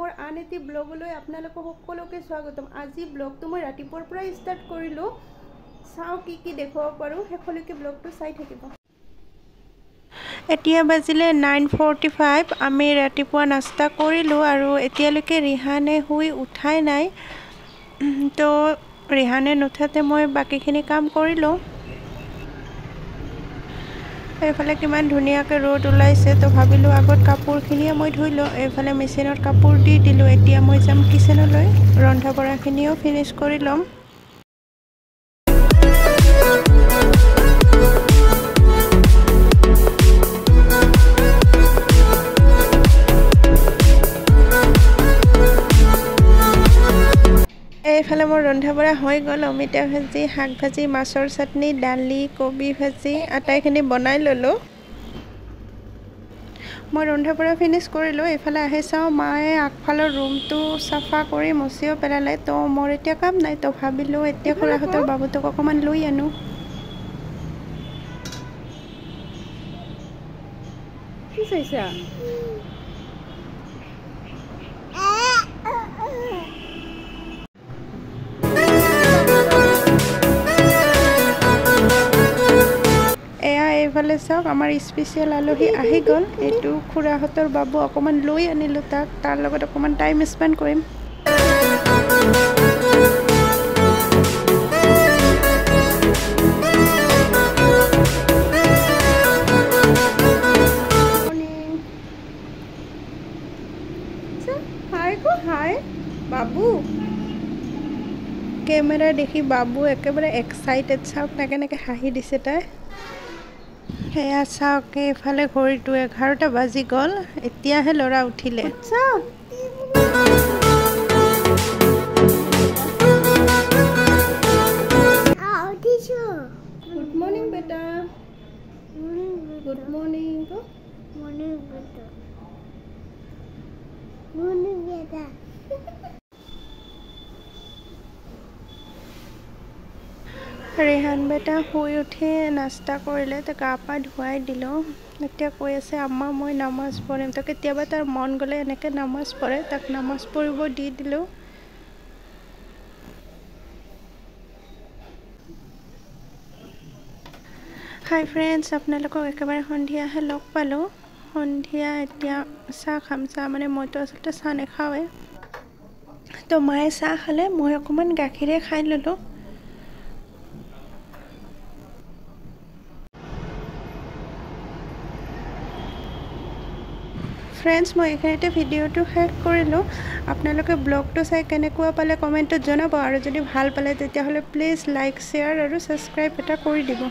মোৰ আন এটি ব্লগলৈ আপোনালোকক সকলোকে স্বাগতম। আজি ব্লগটো মই ৰাতিপুৱাৰ পৰাই ষ্টাৰ্ট কৰিলোঁ। চাওঁ কি কি দেখুৱাব পাৰোঁ, শেষলৈকে ব্লগটো চাই থাকিব। এতিয়া বাজিলে 9:45। আমি ৰাতিপুৱা নাস্তা কৰিলোঁ আৰু এতিয়ালৈকে ৰিহানে শুই উঠাই নাই। তো ৰিহানে নুঠাতে মই বাকীখিনি কাম কৰিলোঁ। এইফালে কিমান ধুনীয়াকৈ ৰ'দ ওলাইছে, তো ভাবিলোঁ আগত কাপোৰখিনিয়ে মই ধুই লওঁ। এইফালে মেচিনত কাপোৰ দি দিলোঁ। এতিয়া মই যাম কিচেনলৈ, ৰন্ধা বঢ়াখিনিও ফিনিছ কৰি ল'ম। এইফালে মোৰ ৰন্ধা বঢ়া হৈ গ'ল। অমিতা ভাজি, শাক ভাজি, মাছৰ চাটনি, দালি, কবি ভাজি আটাইখিনি বনাই ল'লোঁ। মই ৰন্ধা বঢ়া ফিনিছ কৰিলোঁ। এইফালে আহি চাওঁ মায়ে আগফালৰ ৰুমটো চাফা কৰি মচিও পেলালে। তো মোৰ এতিয়া কাম নাই, তো ভাবিলোঁ এতিয়া খুৰাহঁতৰ বাবুটোক অকণমান লৈ আনো। কি চাইছা? এইফালে চাওক আমাৰ স্পেচিয়েল আলহী আহি গ'ল। এইটো খুৰাহঁতৰ বাবু, অকণমান লৈ আনিলোঁ তাক, তাৰ লগত অকণমান টাইম স্পেণ্ড কৰিম। হাই কো হাই বাবু। কেমেৰা দেখি বাবু একেবাৰে এক্সাইটেড। চাওক না কেনেকৈ হাঁহি দিছে তাই। সেয়া চাওক, এইফালে ঘড়ীটো 11টা বাজি গ'ল, এতিয়াহে ল'ৰা উঠিলে। গুড মৰ্ণিং বেটা, গুড মৰ্ণিং। ৰেহান বেটা শুই উঠি নাস্তা কৰিলে, তো গা পা ধুৱাই দিলোঁ। এতিয়া কৈ আছে আম্মা মই নামাজ পঢ়িম। তো কেতিয়াবা তাৰ মন গ'লে এনেকৈ নামাজ পঢ়ে, তাক নামাজ পঢ়িব দি দিলোঁ। হাই ফ্ৰেণ্ডছ, আপোনালোকক একেবাৰে সন্ধিয়াহে লগ পালোঁ। সন্ধিয়া এতিয়া চাহ খাম। চাহ মানে মইতো আচলতে চাহ নাখাওঁৱেই, তো মায়ে চাহ খালে, মই অকণমান গাখীৰে খাই ল'লোঁ। ফ্ৰেণ্ডছ, মই এইখিনিতে ভিডিঅ'টো শেষ কৰিলোঁ। আপোনালোকে ব্লগটো চাই কেনেকুৱা পালে কমেণ্টত জনাব, আৰু যদি ভাল পালে তেতিয়াহ'লে প্লিজ লাইক, শ্বেয়াৰ আৰু ছাবস্ক্ৰাইব এটা কৰি দিব।